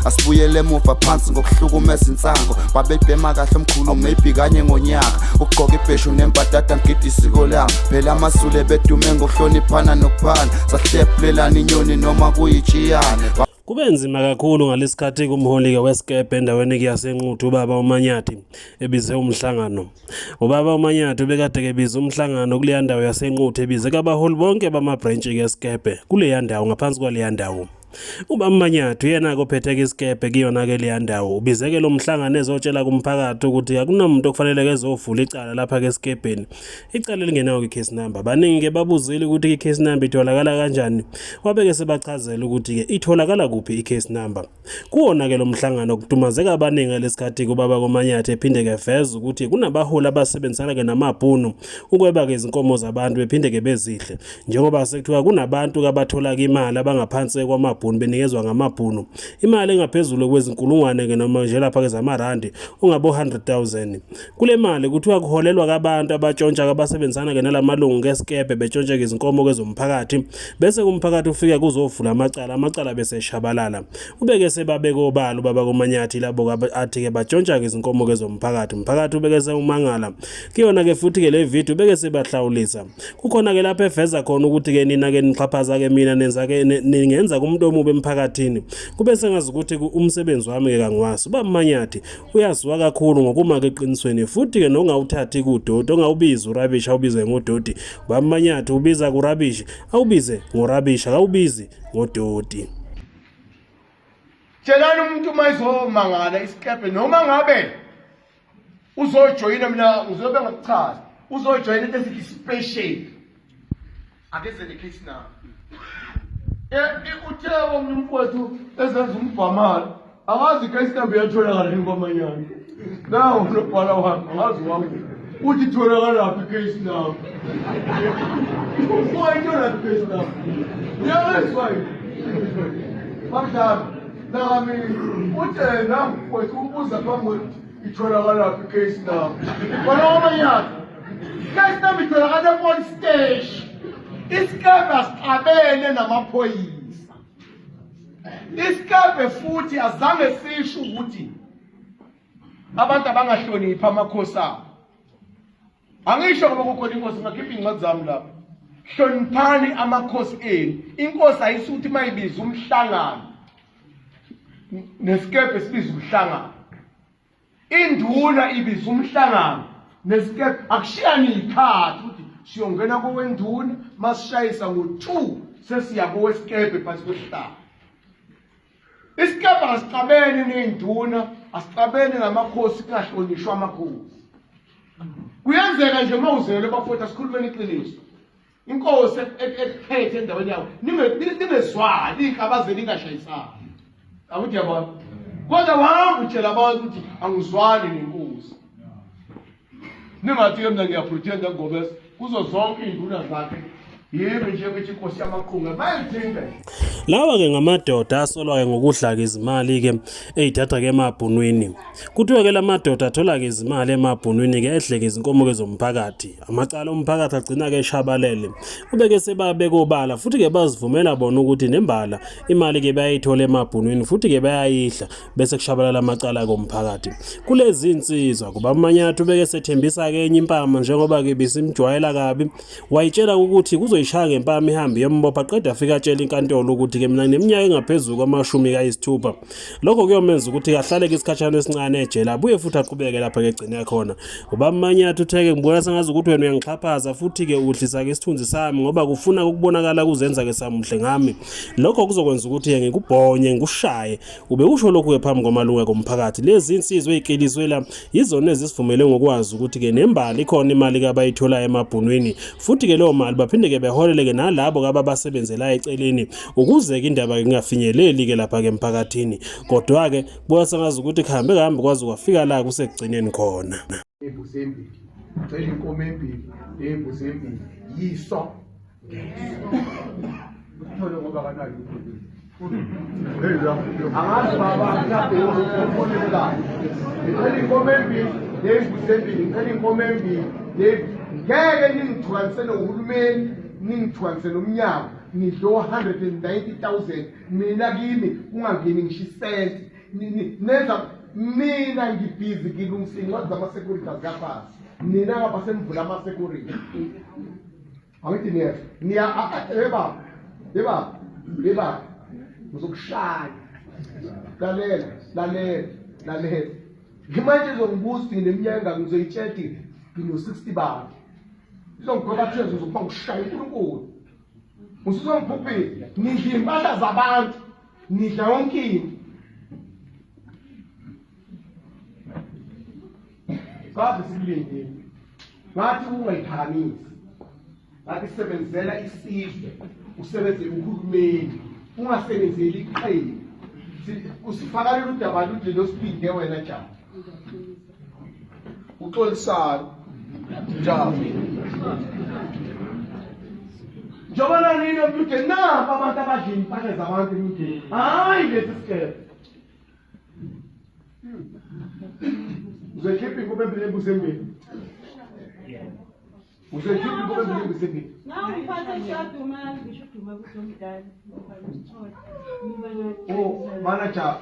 Asibuyele emuva phansi ngokuhlukumeza insango. Babebhema kahle omkhulu maybe kanye ngonyaka. Ukugqoka ibheshu nembadada ngigida isiko lami. Phela amaZulu ebedume ngokuhloniphana nokuphana. Sahlephulelana inyoni noma kuyitshiyane. Kube nzima kakhulu ngalesikhathi kumholi-ke wesikebhe endaweni-ke yaseNquthu ubaba uManyathi ebize umhlangano. Ubaba uManyathi ubekade-ke ebize umhlangano kuleya ndawo yaseNquthu ebize kabaholi bonke bama-branch-ke esikebhe kuleya ndawo ngaphansi kwaleya ndawo. Ubaba uManyathi uyena-ke ophethe-ke isikebhe kuyona-ke leya ndawo. Ubizeke lo mhlangano ezotshela kumphakathi ukuthi akunamuntu okufanele-ke ezovula icala lapha-ke esikebheni. Icala elingenawo i-case number. Baningi-ke babuzile ukuthi i-case number itholakala kanjani. Wabeke sebachazela ukuthi-ke itholakala kuphi i-case number. Kuwona-ke lo mhlangano kudumazeka abaningi ngalesikhathi kubaba koManyathi ephinde-ke veza ukuthi kunabaholi abasebenzisana-ke namabhunu ukweba-ke izinkomo zabantu bephinde-ke bezidle. Njengoba sekuthiwa kunabantu abathola-ke imali abangaphansi kwamabhunu benikezwa ngamabhunu imali engaphezulu kwezinkulungwane-ke noma nje lapha-ke zamarandi ungabo 100,000. Kule mali kuthiwa kuholelwa kabantu abatshontsha abasebenzisana-ke nalamalungu ngesikebhe betshontshe-ke izinkomo kwezomphakathi bese kumphakathi ufike kuzovula amacala, amacala bese eshabalala. Ubeke sebabeke obala ubaba koManyathi labo athi-ke batshontsha-ke izinkomo kwezomphakathi. Umphakathi ubeke sewumangala. Kuyona-ke futhi-ke le video ubeke sebahlawulisa. Kukhona-ke lapho eveza khona ukuthi-ke nina-ke nixhaphaza-ke mina nenza-ke ningenza kumuntu omubi emphakathini. Kube sengazi ukuthi umsebenzi wami-ke kangiwazi. Ubaba Manyathi uyaziwa kakhulu ngokuma-ke eqinisweni futhi-ke nongawuthathi kudoti ongawubizi urabishi awubize ngodoti. Ubaba Manyathi ubiza kurabishi awubize ngorabishi akawubizi ngodoti. Tshelani umuntu uma ezomangala isikebhe noma ngabe uzojoyina mina ngizobe ngakuchaza uzojoyina into esithi special akeze ne-case number. Uthe omunye umfowethu ezenza umbhamalo angazi i-case number iyatholakala yini kwamanyana nawo unobhala wami angazi wami uthi itholakalaphi i-case number wayitholaphi i-case number uyangezwa yini bamdlalo nami uthe namfowethu ubuza phambi kwethu itholakalaphi i-case number bona kwamanyana case number itholakala epolice station. Isikebhe asixabene namaphoyisa. Isikebhe futhi azange sisho ukuthi abantu abangahloniphi amakhosi abo. Angisho ngoba kukhona inkosi ngakhipha iy'ncwadi zami lapho. Hloniphani amakhosi enu. Inkosi ayisuthi uma ibiza umhlangano nesikebhe sibiza umhlangano. Induna ibiza umhlangano nesikebhe akushiyani ikhathi ukuthi siyongena kowenduna masishayisa ngo-2 sesiya kowesikebhe phansi kwesihlahla. Isikebhe asixabene ney'nduna, asixabene namakhosi kungahlonishwa amakhosi. Kuyenzeka nje uma uzelwe bafowethu asikhulumeni iqiniso. Inkosi ekuphethe endaweni yawo ningezwani iy'nkabazeni ingashayisani. Akuthi yabona. Kodwa wahamba utshela abantu ukuthi angizwani nenkosi. Ningathi-ke mina ngiyapretenda ngobese kuzo zonke iy'nduna zakhe yimi nje ngithi inkosi yamaqunga bayayithinta nje. Lawa-ke ngamadoda asolwa-ke ngokudla-ke izimali-ke eyithatha-ke emabhunwini. Kuthiwa-ke la madoda athola-ke izimali emabhunwini-ke edleke izinkomo-ke zomphakathi. Amacala omphakathi agcina-ke eshabalele. Ubeke sebabeka obala futhi-ke bazivumela bona ukuthi nembala imali-ke bayayithola emabhunwini futhi-ke bayayidla bese kushabalala amacala komphakathi. Kulezi nsizwa kuba uManyathi ubeke sethembisa-ke enye impama njengoba-ke ibisimjwayela kabi wayitshela ukuthi kuzoyishaya ngempama ihambe iyombopha qeda afike atshela inkantolo ukuthi-ke mina ngineminyaka engaphezulu kwamashumi kayisithupha. Lokho kuyomenza ukuthi kahlaleke isikhashana esincane ejele abuye futhi aqhubeke lapha ke egcine khona. Ubaba Manyathi utheke ngibona sengazi ukuthi wena uyangixhaphaza futhi-ke udlisa-ke isithunzi sami ngoba kufuna ukubonakala kuzenza-ke samuhle ngami. Lokho kuzokwenza ukuthi-ke ngikubhonye ngikushaye. Ube usho lokhu-ke phambi kwamalunga komphakathi. Lezi insizwa ey'kleliswe la yizona ezisivumele ngokwazi ukuthi-ke nembali ikhona imali-ke abayitholayo emabhunwini futhi-ke leyo mali baphinde-ke beholele-ke nalabo ababasebenzelayo eceleni ukuze-ke indaba ingafinyeleli-ke lapha-ke emphakathini kodwa-ke kubuya sengazi ukuthi kuhambe kahambe kwaze kwafika la kusekugcineni khona. Iy'mbuzi embili cela inkomo embili ney'mbuzi embili yiso uthole ngoba kanayo angazi baba mhlawumbe ngicela inkomo embili ney'mbuzi embili ngicela inkomo embili ngeke ningithukanisele uhulumeni ningithukanisele umnyango. Nidlo 190,000 mina kimi kungangeni ngisho isenti. Nenza mina ngibhizi ngilungisa iy'ncwadi zama-security azikapasi. Nina ngapha senivula ama-security. Angithi niyezwa. Niya yeba. Yeba. Yeba. Ngizokushaya. Lalela, lalela, lalela. Ngimanje izongibuza ukuthi ngineminyaka engaki ngizoyitshela ukuthi ngino-60 bani. Izongigoba phezulu ngizokuba ngishaya uNkulunkulu. Usuzongiphuphisa. Nidla impahla zabantu. Nidla yonke into. Kade sikulindile. Ngathi ungayiphakamisi. Ngathi sebenzela isizwe, usebenzele uhulumeni, ungasebenzeli iqembu. Usifaka lolu daba ludle losibinde wena jama. Uxolisana. Jama. Njengoba nanini emludeni napa abantu abadla impahla zabantu emludeni. Hayi lesi sikebhe. Uzoyikhipha inkomo embili embuzi embili. Uzoyikhipha inkomo embili embuzi embili. Oh, manager.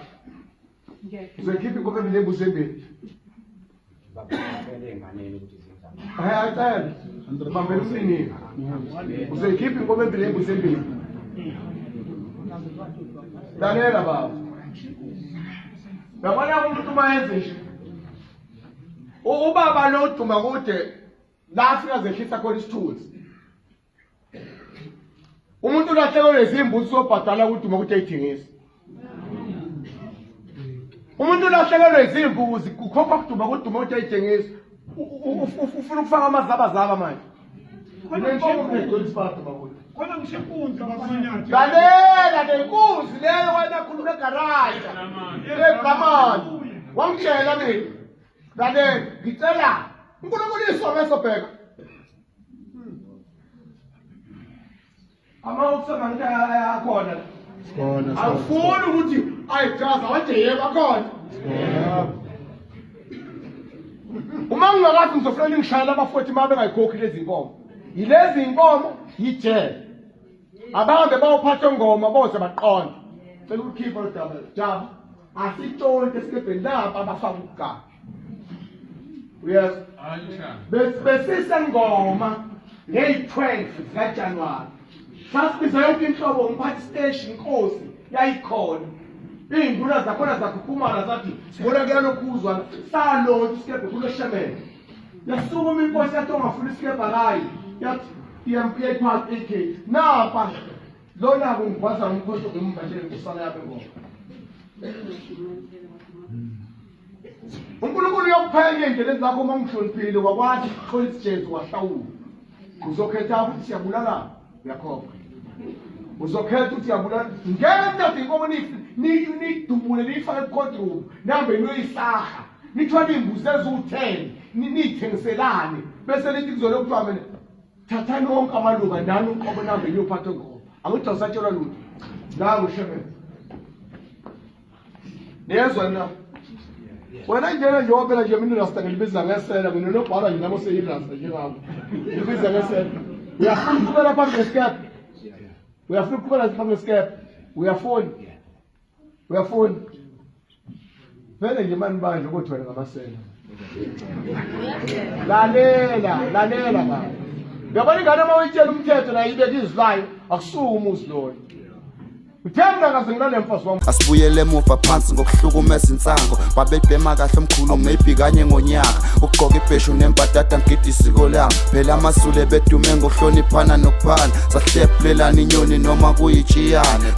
Uzoyikhipha inkomo embili embuzi embili. Hayi acela. Bambela umnini. Uzoyikhipha inkomo embili embuzi embili. Lalela baba. Yabona umuntu uma yenze nje. Ubaba lo uduma kude la afika zehlisa khona isithunzi. Umuntu ulahlekelwe izimbuzi sobhadala kuduma ukuthi ayithengise. Umuntu ulahlekelwe izimbuzi kukhokha kuduma kuduma ukuthi ayithengise. Ufuna ukufaka amazabazaba manje. Khona ngisho inkunzi bakumanyathi. Lalela le nkunzi leyo wena khuluma egaraji. Ebramani. Wangitshela mina. Lalela ngicela uNkulunkulu iso ngeso bheka. Ama-ofisa akhona. Sikhona. Awufuni ukuthi ayichaza waje yebo akhona. Uma ngingakazi ngizofuna ningishayela abafowethu uma bengayikhokhi lezi nkomo. Yilezi nkomo yijele. Abahambe bawuphathe ngoma boze baqonde. Cela ukukhipha lo daba. Daba asitshontshe esikebheni napa abafaka ukugaba. Uyezwa? Besisengoma ngeyi-12 zikaJanuwari. Sasibiza yonke inhlobo umphathi siteshi inkosi yayikhona. Iy'nduna zakhona zakhukhumala zathi sibona kuyalokhuzwa salontsha isikebhe kuloshemele. Yasukuma inkosi yathi ongafuni isikebhe akayi. Yathi iyayiphatha AK. Napa lona kungigwaza umkhonto ngimva nje nkosana yami ngoma. uNkulunkulu uyokuphenya ey'ndleleni zakho uma ungihloniphile wakwazi ukuthola isijezo wahlawula uzokhetha ukuthi siyabulalana uyakhokha uzokhetha ukuthi uyabulala ngeke nithathe inkomo niyidubule niyifake ebukodroom nihambe niyoyisaha nithwale iy'mbuzi eziwu-ten niyithengiselane bese lithi kuzona kuthiwa mina Thathani wonke amaluba nani uqobo nihambe niyophatha ngoba. Angithi awusatshelwa lutho. Nangu shembe. Niyezwa na? Wena njena nje waphela nje mina rasta ngilibiza ngesela mina nobhala nje nami seyirasta njengami. Ngilibiza ngesela. Uyafuna ukuqhubela phambi kwesikebhe? Uyafuna ukuqhubela phambi kwesikebhe? Uyafuna? Uyafuna? Vele nje mani bandla ukuthi wena ngamasela. Lalela, lalela baba. Uyabona ingane uma uyitshela umthetho nayo ibeka izwi layo, akusuki umuzi loyo. Uthe mina kaze ngilale mfazi wami. Asibuyele emuva phansi ngokuhlukumeza insango babebhema kahle omkhulu maybe kanye ngonyaka ukugqoka ibheshu nembadada ngigida isiko lami phela amasule bedume ngokuhloniphana nokuphana sahlephulelana inyoni noma kuyitshiyane.